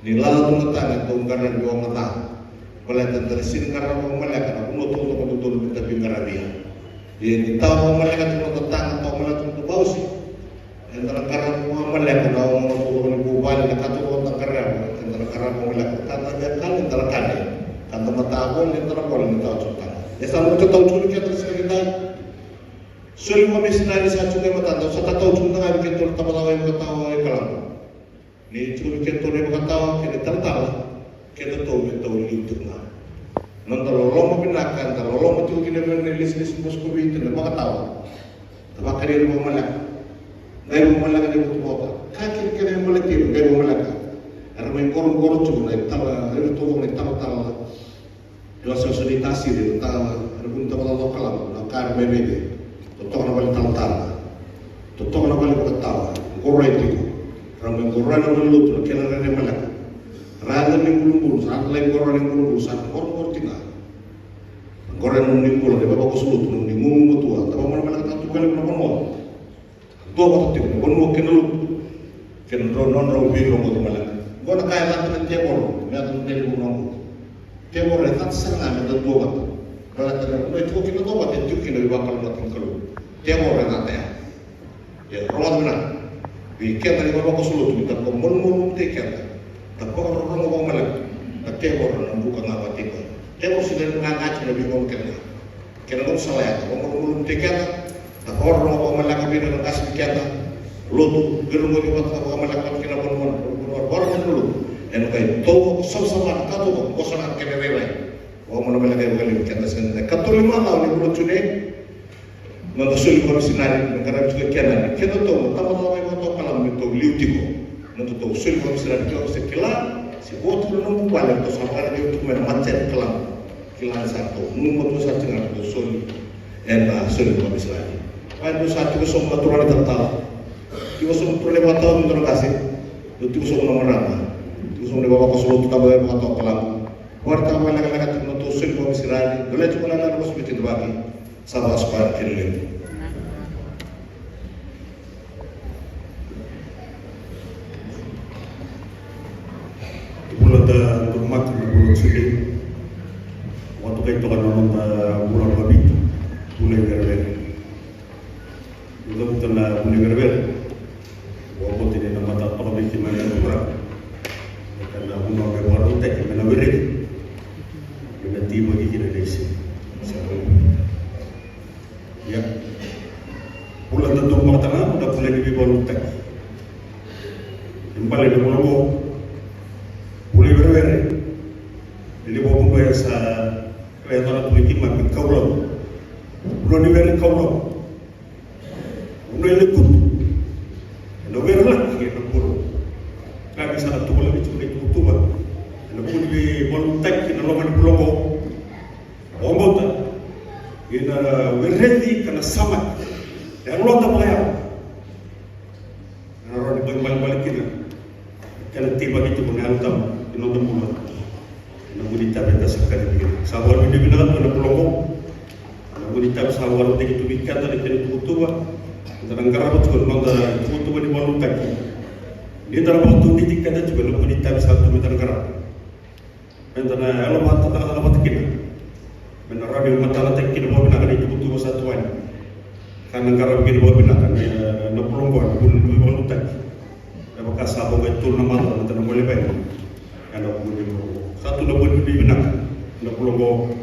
Ni lala tu na taga, dou qaravi vakamatata. Baleta da na sega ni qarava vakamaleka na vanua taucoko dodonu me da veiqaravia. Ia ni tawa vakamaleka tu na noda taga, tawa vakamaleka tu na noda tabaosi, eda na qarava vakamaleka na vanua taucoko ni vuvale, na ka taucoko da qarava, eda na qarava vakamaleka. Ka da via kania, eda na kania. Ka da matavoli, eda na voli, ni tawa tu na taga. E sa na matatawa tu ni keda na siga ni dai. Soli vakamisinari sa tu e matada, sa tatau tu na taga ni keda na tabacakacaka vakatawa e Kalabu. Ni tiko vei kedatou na ivakatawa kei na italatala, kedatou me dau liu tiko ga. Noda loloma vinaka, da loloma tiko kina vei ira na ilesilesi ni Bose ko Viti na ivakatawa. Da vakani ira vakamaleka. Qai vakamaleka na ivotavota. Ka kece kece e baleti ira, qai vakamaleka. Era mai qoroqoro tiko na itala, era taucoko na italatala. E wasewase ni tasiri, na ta, na vuni tabacakacaka o Kalabu, na ka era mai raica. Totoka na vale talatala. Totoka na vale vakatawa. Qoroya tiko. Ra mai qoroya na vale lotu, na kena rairai maleka. Ra yaco ni bulubulu, sa ra lai qoroya ni bulubulu, sa ra qoroqoro tiko ga. Qoroya na nomuni bula, ni vavakoso lotu, nomuni gugumatua. Da vakamalamalekataka tu vakalevu na vanua. Dua vata tiko na vanua kei na lotu. Kei na drau, nodrau veirogoci maleka. Qo na ka e cata na tevoro me yaco na levu na oqo. Tevoro e cata sara ga me da dua vata. Baleta na vanua e tiko kina dua vata e tiko kina veivakalougatataki ni Kalou. Tevoro e cata ya. Ia rogoca vinaka. Vei keda ni vavakoso lotu, ni da vakamalumalumutaki keda, da vakarorogo vakamaleka. Na tevoro na buka ga vata tiko. Tevoro sega ni gaga tiko na veigauna kece ga. Kena nomu sala ya, da vakamalumalumutaki keda, da vakarorogo vakamaleka vei ira na qase vei keda, lotu, veirogoci vata vakamaleka vata kei na vanua, vanua, vanua, vanua, lotu. Ena qai tauva, savasava na ka tauva, qoso na kena rairai. Vakamalumaleka vakalevu keda sega ni, na ikatolu ni macawa ni vula o June, noda soli vakamisinari, me qaravi tiko kina, keda tou, na tabacakacaka vakatawa Kalabu me tou liu tiko. Noda tou soli vakamisinari, ke o se kila, se vo tu na nomu vale, tou sa vakaraici tiko mai na matasere Kalabu. Kila ni sa tou gumatua sara tiko ga na tou soli ena soli vakamisinari. Ia dou sa tiko sobu na turaga ni talatala, tiko sobu na turaga ni vakatawa, dou na qase, dou tiko sobu na marama, tiko sobu na ivavakoso lotu, tabacakacaka vakatawa Kalabu. Vakaraitaka vakalekaleka tiko na tou soli vakamisinari, dou lai tiko na nona vosa me tiko vaki. Sa vakasuka kina levu. Vula da, da mata na vula o June. Vakatokai toka na noda vula vakavitu, vula i Verevere. Ni cavuta na vula i Verevere, vakabauta ni na mata toka vei keda na turaga. Ka na vanua me vakarautaki me na wereki. Me na tivaki kina na isi. Sa Ia, vula da dau vakatara na vula ni veivakalotutaki. Ni bale ni vula oqo, vula i Verevere, ni vakavanua e sa kila e caka tu na kima me kau lau. Vanua ni were kaulau. Vanua ni lekutu. Ena were laki ena bula. Ka ni sa na tuvalaki tiko na ituvatuva ena vuku ni veivakalotutaki ena loma ni bula oqo. Vakabauta ni na wereci ka na samaki e yaloda vakayalo. Na rawa ni vakaibalebale kina kena teivaki tiko na Yalo Tabu ki na noda bula. Ena vuku ni itavi eda sa kacivi kina, sa vakanuinui vinaka tu ena bula oqo. Ena vuku ni itavi sa vakarautaki tu vei keda na kena tuvatuva, eda na qarava tiko na noda tuvatuva ni vakalotutaki. Ni da na vakatuditi keda tiko ena vuku ni itavi sa tu meda na qarava. Meda na yalo vata, cakacaka vata kina. Me na rawa ni matanataki kina vakavinaka na ituvatuva sa tu yani. Ka na qaravi kina vakavinaka na, na bula oqo, na bula ni veivakalotutaki. Me vaka sa voqa e tolu na macawa meda na gole vei ena bula ni bula oqo. Sa tu na vakanuinui vinaka na bula oqo.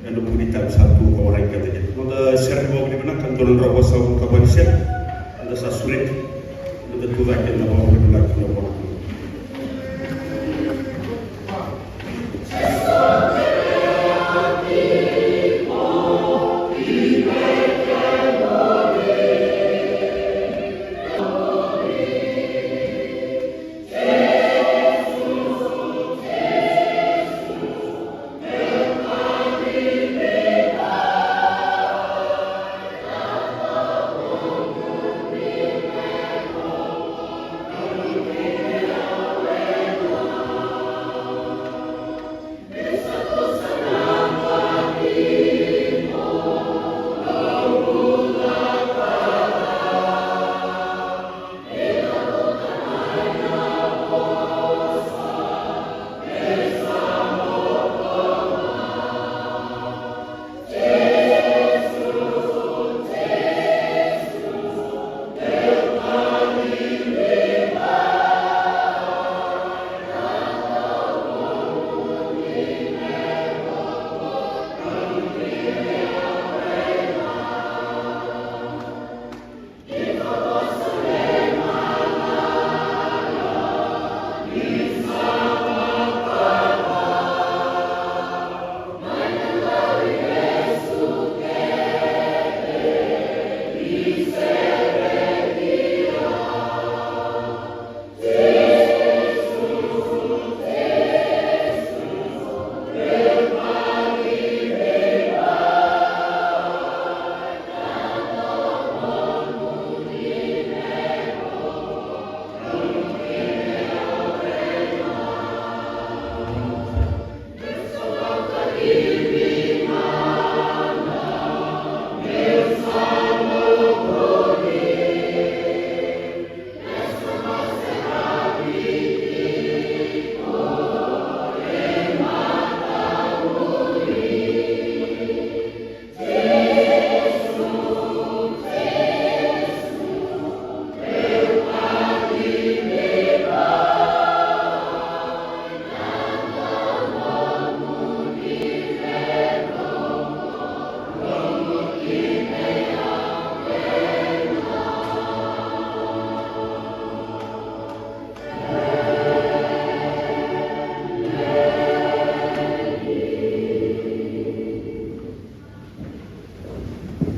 Ena vuku ni itavi sa tu ka warai keda kina. Noda sere ni vakavinavinaka, dua na drau vasagavulu ka va ni sere. Eda sa sureti. Eda tu cake ena vakavinavinaka na bula.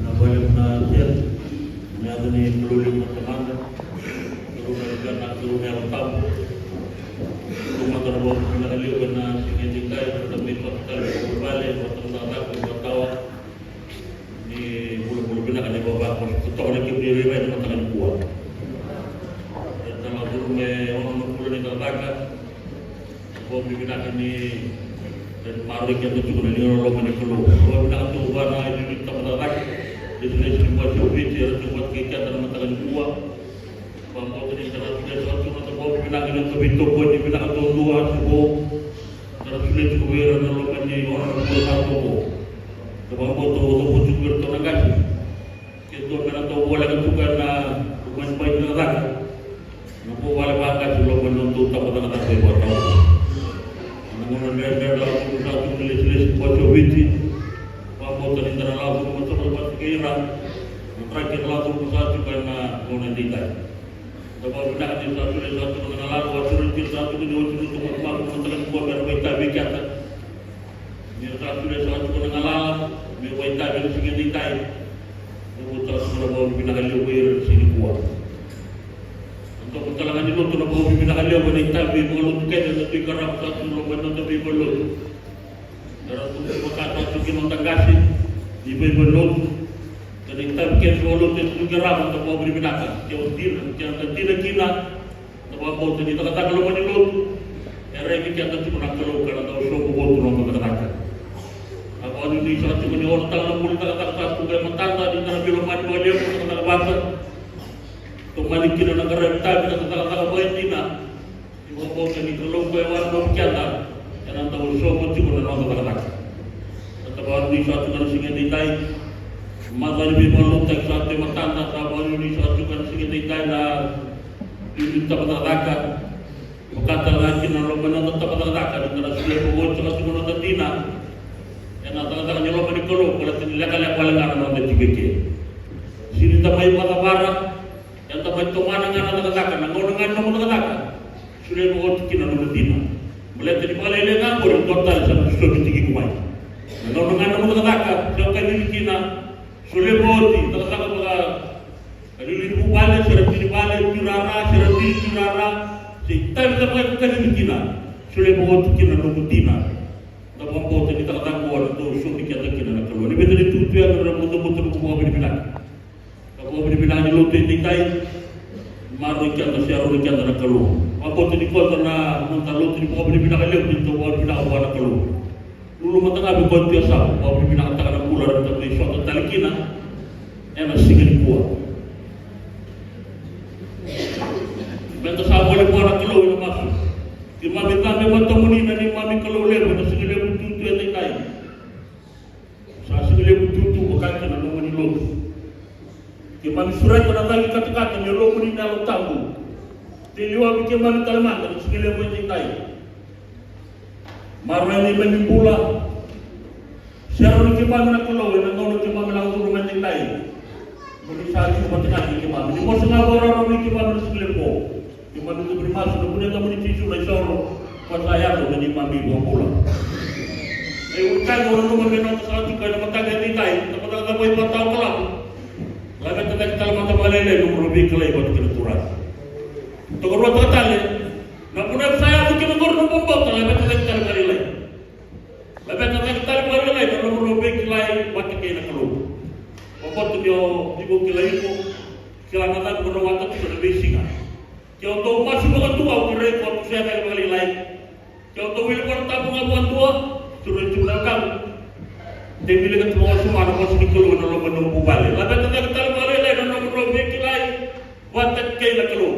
Na vale na tia, na yaca ni Kalou levu na Tamada, Kalou na Luvena, Kalou na Yalo Tabu. Kalou mada na vakavinavinaka levu ena siga edaidai, na mai vata tale vale, vata na cakacaka, vata tawa. Ni bulabula vinaka ni vavako, totoka na kemuni rairai na mataka nikua. Eda na curuma e ono na vula ni cakacaka. Vakavinavinaka ni, ni maroroi keda tiko na liga loloma ni Kalou. Vakavinavinaka tu vua na iliuliu ni tabacakacaka. Lesilesi ni Vosa o Viti era tu vata kei keda na mataka nikua. Vakabauta ni da na solia saka tiko na noda vakavinavinaka, na noda veitokoni vinaka duadua, se vo. Da na solia tiko vei ira na loma ni ono na vula sa tu oqo. Da vakabauta ni da cavuta tiko vei iratou na qase. Keitou me na dau voleka tu ga ena loma ni bai ni cakacaka. Na vuvale vakaqase loma ni nodatou tabacakacaka vakatawa. Na gauna dredre lako tiko sa tu na lesilesi ni Vosa o Viti. Vakabauta ni da na lako tiko mai sobu vata kei ira. Na draki era lako tiko sa tu ga ena gauna edaidai. Da vakavinavinaka ni sa solia saka tiko na galala, vakasureti ira saka tiko ni oti na nodatou malumalumu na mataka nikua me ra vakaitavi vei keda. Ni ra sa solia saka tiko na galala, Me vakaitavi ena siga edaidai. Me vou tau sara vakavinavinaka levu vei ira ena siga nikua. Na domo tale ga ni lotu na vakavinavinaka levu ena itavi vakalotu kece na Tui Qarava sa tu loma ni noda veivalelotu. Era tu vaka sa tu kina noda qase ni veivalelotu. Ena itavi kece vakalotu e Tui Qarava na vakavinavinaka. Ke o dina, ke o dina kina. Da vakabauta ni cakacaka loma ni lotu e raici keda tiko na Kalou ka na dau sobu votu na noda cakacaka. A vakanuinui saka tiko ni ola tale na vuli cakacaka sa tu e matada ni da na veilomani vakalevu na cakacaka vata. Tomani kina na qaravi tavi na cakacaka vakaidina. Ni vakabauta ni Kalou koya e vakarovi keda ena dau sobu tiko na noda cakacaka. Sa vakanuinui saka tiko na siga edaidai. Maca ni veivakalotutaki sa tu e matada sa vakanuinui saka tiko na siga edaidai na Ni tabacakacaka. Vakatale ga kina na loma ni noda tabacakacaka ni da na solia vakaoti saka tiko na noda dina ena cakacaka ni loma ni Kalou, baleta ni lekaleka wale ga na noda tiko eke. Sega ni da mai vakacavara, eda mai tomana ga na cakacaka, na gauna ga ni nomu cakacaka. Solia vakaoti kina na nomu dina. Baleta ni vakalailai ga qori dua tale sa na sosomi tiko mai. Na gauna ga ni nomu cakacaka, sa kacivi kina, solia vakaoti, cakacaka vaka Ka liuliu ni vuvale, se ra tini vale, tui rara, se ra tini tui rara, se itavi cava e kakani kina, solia vakaoti kina na nomu dina. Da vakabauta ni cakacaka oqo na dau somi keda kina na Kalou. Ni veitalai tutu ya na nomu domo, nomu vakavinavinaka. Ka vakavinavinaka ni lotu edaidai, maroroi keda, se yaroni keda na Kalou. Vakabauta ni koya na noda lotu ni vakavinavinaka levu, ni dau vakavinavinaka vua na Kalou. Lulu mada ga vei koya tu e Savu, vakavinavinakataka na bula ratou mai sota tale kina ena siga nikua. Meda sa voli vua na Kalou ena masu. Keimami cabe matamuni na neimami Kalou levu ena siga levu tutu edaidai. Sa siga levu tutu vaka kina na nomuni lotu. Keimami sureta na cagi katakata ni Yalomuni na Yalo Tabu. Tei liwavi keimami tale mada na siga levu edaidai. Maroroi na neimami bula. Sega ni keimami na Kalou ena gauna keimami lako curuma edaidai. Mo ni sa tiko vata kei keimami. Ni mo sa na vakararavi keimami na siga levu oqo. Keimami cuva ni masu ena vuku ni yacamuni Jisu na iSoro, ko sa yaco na neimami iVakabula. E, au kaya, au nanuma me noda sa tiko ena mataka edaidai, na mataka sa mai vata o Kalavu. Laveta cake tale mada vakalailai na nomudrau veikilai vata kei na Turaga. Tokaruataka tale, na vuna sa yaco kina qori na nomu bauta, laveta cake tale vakalailai. Laveta cake tale vakalailai na nomudrau veikilai vata kei na Kalou. Vakabauta ni o iko kila iko, kila na cava ko na wata tiko na veisiga. Ke o dau masu vakadua, au kerei iko, au tusa cake vakalailai. Ke o dau wili Vola Tabu ga vakadua, sureti tu na wekaqu. Dei wilika tu vakawasoma na vosa ni Kalou ena loma ni nomu vale. Laveta cake tale vakalailai na nomudrau veikilai vata kei na Kalou.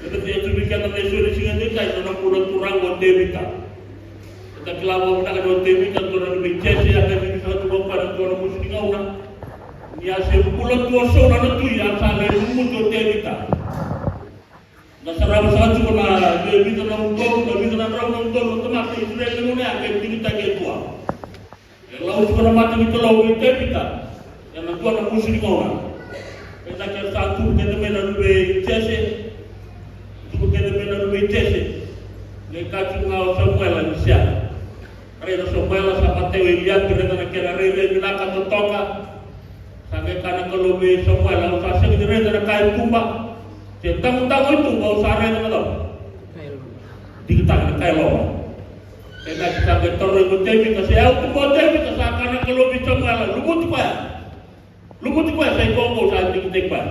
Eda via tu vei keda na lesoni siga edaidai na nomudrau turaga o Tevita. Eda kila vakavinaka ni o Tevita dua na luve i Jese, a qai veivuke tu vaka na dua na mosi ni gauna. Ni a se bula tu o Saula na tui, a sa qai lumuti o Tevita. Na sarava saka tiko na vica na udolu, na vica na drau na udolu na tamata i Isireli ena gauna ya, qai digitaki e dua. E lau tiko na mata ni Kalou vei Tevita ena dua na mosi ni gauna. Ena ke sa tubu kece mai na luve i Jese, tubu kece mai na luve i Jese. Qai kaya tiko ga o Samuela ni sega. Rai na Samuela, sa matai o Iliapi, raica na kena rairai vinaka totoka. Sa qai kaya na Kalou vei Samuela, au sa sega ni raica na ka e tuba, se dagodago e tuba, au sa raica na cava? Digitaka na ka e loma. Ena sa qai tarogi ko Tevita se au tuba o Tevita, sa kaya na Kalou vei Samuela, lumuti koya. Lumuti koya, sa i koya oqo sa digitaki koya.